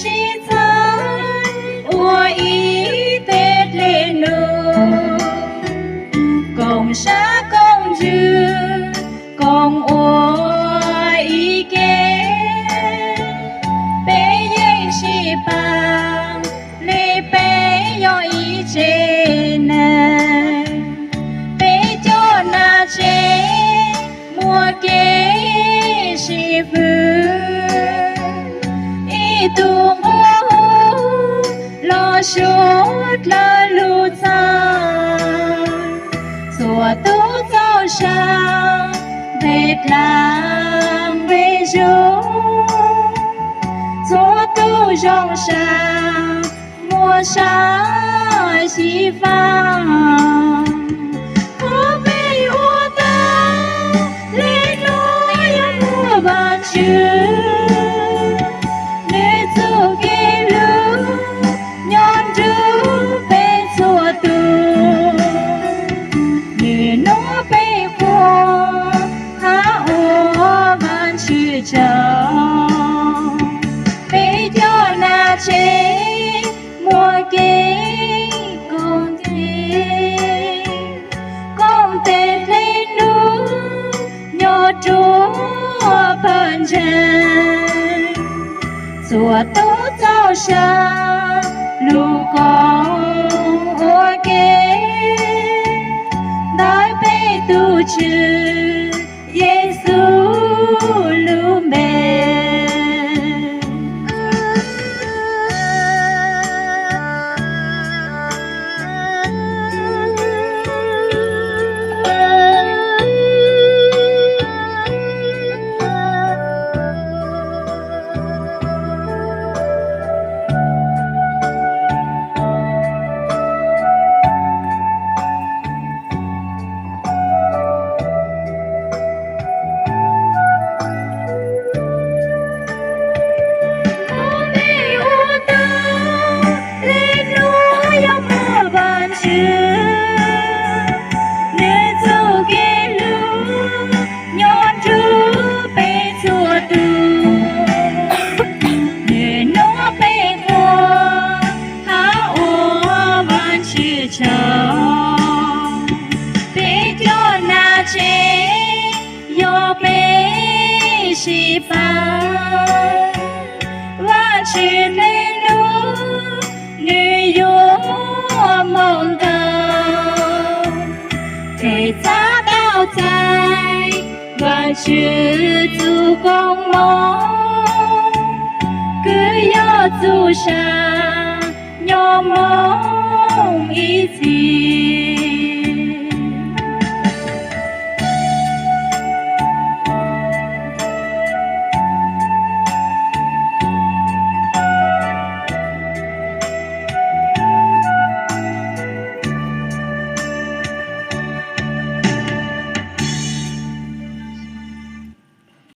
sib txhawb ua ib teg dlej num, koom sab koom ntsws, koom ua ib ke. Peb yeej sib pab li peb yog ib tsev neeg. Peb coj nam tsev muaj kev sib fwv, ib tug nquag hu los suav dlawg lug txog. Txhua tug txoj sa nqe dlaag nqe zug, txhua tug zoo sa muaj sa xyiv faam. Qhov peb ua tau le nuav yog muaj Vaajtswv, nwg txuj kev lug nyob nrug peb txhua tug. Nwg nuav peb quas hab ua Vaajtswv tsaug. Peb coj nam tsev muaj kev koom tes, koom tes dlej num nyob rua pawg ntseeg. Txhua tug txoj sa lug koom ua ke ntawm peb tug Tswv Yexus lub npe. Qhov peb ua tau le nuav yog muaj Vaajtswv, nwg txuj kev lug nyob nrug peb txhua tug. Nwg nuav peb quas hab ua Vaajtswv tsaug. Peb coj nam tsev yog peb sib pab, Vaajtswv dlej num nwg yuav moog ntau. Peb xaav tau txais Vaajtswv txuj koob moov, kws yog txuj sa nyob moog ib txhis.